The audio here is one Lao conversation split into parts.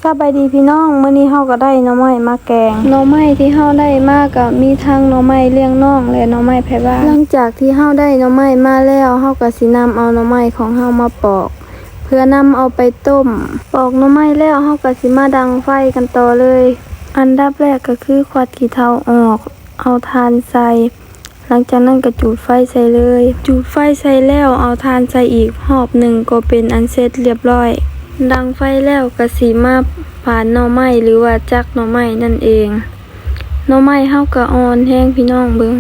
ສະບາຍດີພີ່ນ້ອງ, ມື້ນີ້ເຮົາກໍໄດ້ໜໍ່ໄມ້ມາແກງ. ໜໍ່ໄມ້ທີ່ເຮົາໄດ້ມາກໍມີທັງໜໍ່ໄມ້ລ້ຽງນ້ອງ ແລະ ໜໍ່ໄມ້ໄຜ່ບ້ານ. ຫຼັງຈາກທີ່ເຮົາໄດ້ໜໍ່ໄມ້ມາແລ້ວ, ເຮົາກໍຊິນຳເອົາໜໍ່ໄມ້ຂອງເຮົາມາປອກ ເພື່ອນຳເອົາໄປຕົ້ມ. ປອກໜໍ່ໄມ້ແລ້ວ, ເຮົາກໍຊິມາດັງໄຟກັນຕໍ່ເລີຍ. ອັນດັບແລກກໍຄືຄວັດຂີ້ເຖົາອອກ, ເອົາຖ່ານໃສ່. ຫຼັງຈາກນັ້ນກໍຈູດໄຟໃສ່ເລີຍ. ຈູດໄຟໃສ່ແລ້ວ ເອົາຖ່ານໃສ່ອີກຮອບໜຶ່ງ ກໍເປັນອັນເສັດລຽບຮ້ອຍ. ດັງໄຟແລ້ວກໍຊິມາຝານໜໍ່ໄມ້ ຫຼືວ່າຈັກໜໍ່ໄມ້ນັ້ນເອງ. ໜໍ່ໄມ້ເຮົາກໍອ່ອນແຮງ ພີ່ນ້ອງເບິ່ງ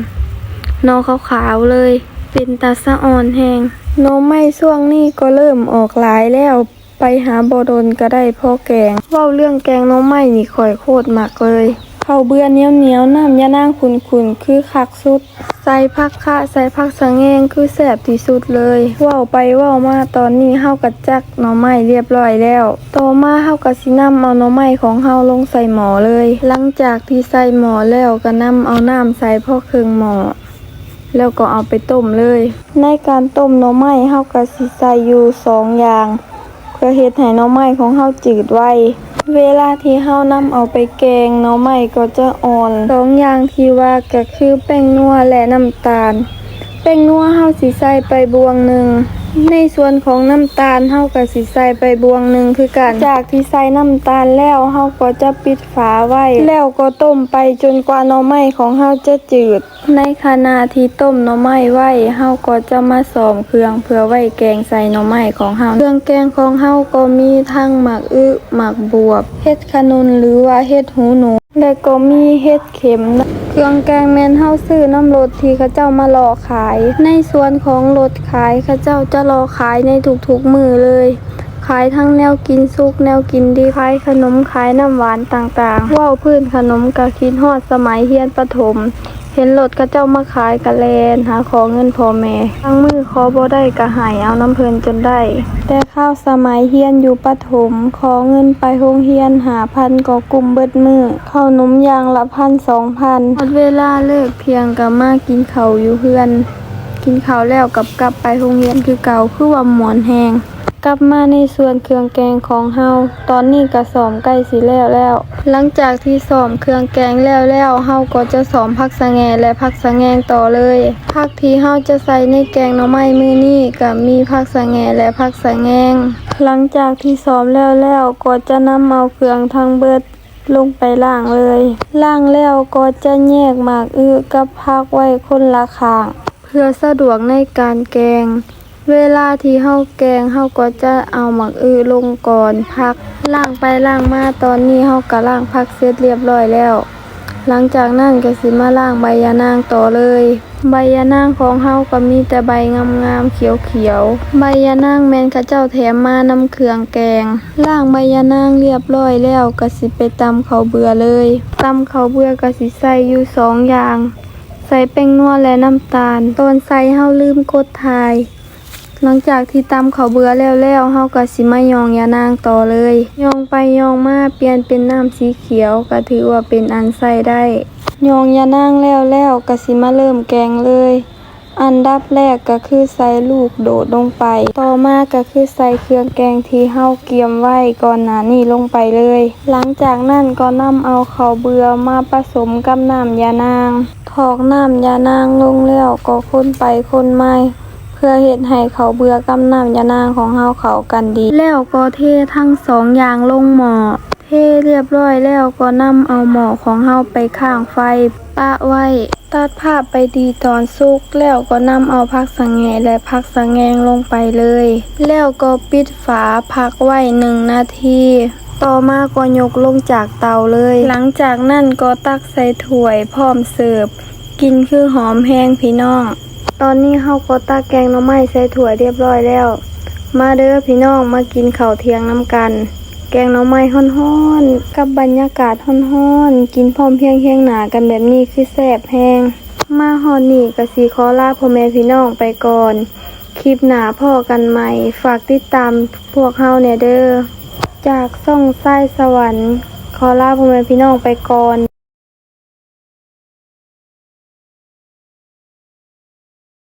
ໜໍ່ຂາວໆເລີຍ ເປັນຕາສະອອນແຮງ. ໜໍ່ໄມ້ຊ່ວງນີ້ກໍເລີ່ມອອກຫຼາຍແລ້ວ. ໄປຫາບໍ່ດົນກໍໄດ້ພໍແກງ. ເວົ້າເລື່ອງແກງໜໍ່ໄມ້ນີ້ ຂ້ອຍໂຄດມັກເລີຍ. ເຂົ້າເບືອໜຽວໆ ນ້ຳຍານາງຂຸ້ນໆ ຄືຄັກສຸດ. ໃສ່ຜັກຄະ ໃສ່ຜັກສະແງງ ຄືແຊບທີ່ສຸດເລີຍ. ເວົ້າໄປເວົ້າມາ ຕອນນີ້ເຮົາກໍຈັກໜໍ່ໄມ້ລຽບຮ້ອຍແລ້ວ. ຕໍ່ມາເຮົາກໍຊິນຳເອົາໜໍ່ໄມ້ຂອງເຮົາລົງໃສ່ໝໍ້ເລີຍ. ຫຼັງຈາກທີ່ໃສ່ໝໍ້ແລ້ວ ກໍນຳເອົານ້ຳໃສ່ພໍເຄິ່ງໝໍ້ ແລ້ວກໍເອົາໄປຕົ້ມເລີຍ. ໃນການຕົ້ມໜໍ່ໄມ້ ເຮົາກໍຊິໃສ່ຢູ່ສອງຢ່າງ ເພື່ອເຮັດໃຫ້ໜໍ່ໄມ້ຂອງເຮົາຈືດໄວ. ເວລາທີ່ເຮົານຳເອົາໄປແກງ ໜໍ່ໄມ້ກໍຈະອ່ອນ. ສອງຢ່າງທີ່ວ່າກໍຄືແປ້ງນົວ ແລະ ນ້ຳຕານ. ແປ້ງນົວເຮົາຊິໃສ່ໄປບ່ວງໜຶ່ງ. ໃນສ່ວນຂອງນ້ຳຕານ ເຮົາກໍຊິໃສ່ໄປບ່ວງໜຶ່ງຄືກັນ. ຈາກທີ່ໃສ່ນ້ຳຕານແລ້ວ ເຮົາກໍຈະປິດຝາໄວ້ ແລ້ວກໍຕົ້ມໄປຈົນກວ່າໜໍ່ໄມ້ຂອງເຮົາຈະຈືດ. ໃນຂະນະທີ່ຕົ້ມໜໍ່ໄມ້ໄວ້ ເຮົາກໍຈະມາຊອມເຄື່ອງເພື່ອໄວ້ແກງໃສ່ໜໍ່ໄມ້ຂອງເຮົາ. ເຄື່ອງແກງຂອງເຮົາກໍມີທັງໝາກອຶ, ໝາກບວບ, ເຫັດຂະໜຸນ ຫຼືວ່າເຫັດຫູໜູ ແລະ ກໍມີເຫັດເຂັມ. ເຄື່ອງແກງແມ່ນເຮົາຊື້ນຳລົດທີ່ເຂົາເຈົ້າມາເລາະຂາຍ. ໃນສ່ວນຂອງລົດຂາຍ ເຂົາເຈົ້າຈະເລາະຂາຍໃນທຸກໆມື້ເລີຍ. ຂາຍທັງແນວກິນສຸກ ແນວກິນດິບ, ຂາຍຂະໜົມ ຂາຍນ້ຳຫວານຕ່າງໆ. ເວົ້າພື້ນຂະໜົມກະຄິດຮອດສະໄໝຮຽນປະຖົມ, ເຫັນລົດເຂົາເຈົ້າມາຂາຍກະແລ່ນຫາຂໍເງິນພໍ່ແມ່. ບາງມື້ຂໍບໍ່ໄດ້ກະໃຫ້ເອົານຳເພິ່ນຈົນໄດ້. ແຕ່ຄາວສະໄໝຮຽນຢູ່ປະຖົມ, ຂໍເງິນໄປໂຮງຮຽນຫ້າພັນກໍກຸ້ມເບິດມື້, ເຂົ້າໜົມຢ່າງລະພັນສອງພັນ. ຮອດເວລາເລີກທ່ຽງກະມາກິນເຂົ້າຢູ່ເຮືອນ, ກິນເຂົ້າແລ້ວກັບກັບໄປໂຮງຮຽນຄືເກົ່າ, ຄືວ່າມ່ວນແຮງ. ກັບມາໃນສ່ວນເຄື່ອງແກງຂອງເຮົາ, ຕອນນີ້ກະສ້ອມໃກ້ຊິແລ້ວແລ້ວ. ຫຼັງຈາກທີ່ສ້ອມເຄື່ອງແກງແລ້ວແລ້ວ, ເຮົາກໍຈະສ້ອມຜັກສະແງ ແລະ ຜັກສະແງງຕໍ່ເລີຍ. ຜັກທີ່ເຮົາຈະໃສ່ໃນແກງໜໍ່ໄມ້ມື້ນີ້ກະມີຜັກສະແງ ແລະ ຜັກສະແງງ. ຫຼັງຈາກທີ່ສ້ອມແລ້ວແລ້ວ, ກໍຈະນຳເອົາເຄື່ອງທັງເບິດລົງໄປລ້າງເລີຍ. ລ້າງແລ້ວກໍຈະແຍກໝາກອຶກັບຜັກໄວ້ຄົນລະຂ້າງ ເພື່ອສະດວກໃນການແກງ. ເວລາທີ່ເຮົາແກງ ເຮົາກໍຈະເອົາໝາກອຶລົງກ່ອນຜັກ. ລ້າງໄປລ້າງມາ ຕອນນີ້ເຮົາກໍລ້າງຜັກເສັດລຽບຮ້ອຍແລ້ວ. ຫຼັງຈາກນັ້ນກໍຊິມາລ້າງໃບຢານາງຕໍ່ເລີຍ. ໃບຢານາງຂອງເຮົາກໍມີແຕ່ໃບງາມໆ ຂຽວໆ. ໃບຢານາງແມ່ນເຂົາເຈົ້າແຖມມານຳເຄື່ອງແກງ. ລ້າງໃບຢານາງລຽບຮ້ອຍແລ້ວ ກໍຊິໄປຕຳເຂົ້າເບືອເລີຍ. ຕຳເຂົ້າເບືອກໍຊິໃສ່ຢູ່ສອງຢ່າງ. ໃສ່ແປ້ງນົວ ແລະ ນ້ຳຕານ. ຕອນໃສ່ເຮົາລືມກົດຖ່າຍ. ຫຼັງຈາກທີ່ຕຳເຂົ້າເບືອແລ້ວແລ້ວ, ເຮົາກໍຊິມາຫຍ້ອງຢານາງຕໍ່ເລີຍ. ຫຍ້ອງໄປຫຍ້ອງມາ ປ່ຽນເປັນນ້ຳສີຂຽວ, ກໍຖືວ່າເປັນອັນໃຊ້ໄດ້. ຫຍ້ອງຢານາງແລ້ວແລ້ວ, ກໍຊິມາເລີ່ມແກງເລີຍ. ອັນດັບແລກກໍຄືໃສ່ລູກໂດດລົງໄປ. ຕໍ່ມາກໍຄືໃສ່ເຄື່ອງແກງທີ່ເຮົາກຽມໄວ້ກ່ອນໜ້ານີ້ລົງໄປເລີຍ. ຫຼັງຈາກນັ້ນກໍນຳເອົາເຂົ້າເບືອມາປະສົມກັບນ້ຳຢານາງ. ຖອກນ້ຳຢານາງລົງແລ້ວກໍຄົນໄປຄົນມາ ເພື່ອເຮັດໃຫ້ເຂົ້າເບືອກັບນ້ຳຢານາງຂອງເຮົາເຂົ້າກັນດີ. ແລ້ວກໍເທທັງສອງຢ່າງລົງໝໍ້. ເທລຽບຮ້ອຍແລ້ວກໍນຳເອົາໝໍ້ຂອງເຮົາໄປຄ້າງໄຟປະໄວ້. ຕັດພາບໄປທີ່ຕອນສຸກ ແລ້ວກໍນຳເອົາຜັກສະແງະ ແລະ ຜັກສະແງງລົງໄປເລີຍ. ແລ້ວກໍປິດຝາພັກໄວ້ໜຶ່ງນາທີ. ຕໍ່ມາກໍຍົກລົງຈາກເຕົາເລີຍ. ຫຼັງຈາກນັ້ນກໍຕັກໃສ່ຖ້ວຍພ້ອມເສີບ. ກິ່ນຄືຫອມແຮງພີ່ນ້ອງ. ຕອນນີ້ເຮົາກໍຕັກແກງໜໍ່ໄມ້ໃສ່ຖ້ວຍລຽບຮ້ອຍແລ້ວ. ມາເດີພີ່ນ້ອງ ມາກິນເຂົ້າທ່ຽງນຳກັນ. ແກງໜໍ່ໄມ້ຮ້ອນໆ ກັບບັນຍາກາດຮ້ອນໆ ກິນພ້ອມພຽງຮຽງໜ້າກັນແບບນີ້ຄືແຊບແຮງ. ມາຮອດນີ້ກໍຊິຂໍລາພໍ່ແມ່ພີ່ນ້ອງໄປກ່ອນ. ຄລິບໜ້າພໍ້ກັນໃໝ່. ຝາກຕິດຕາມພວກເຮົາແດ່ເດີ. ຈາກຊ່ອງຊາຍສະຫວັນ ຂໍລາພໍ່ແມ່ພີ່ນ້ອງໄປກ່ອນ.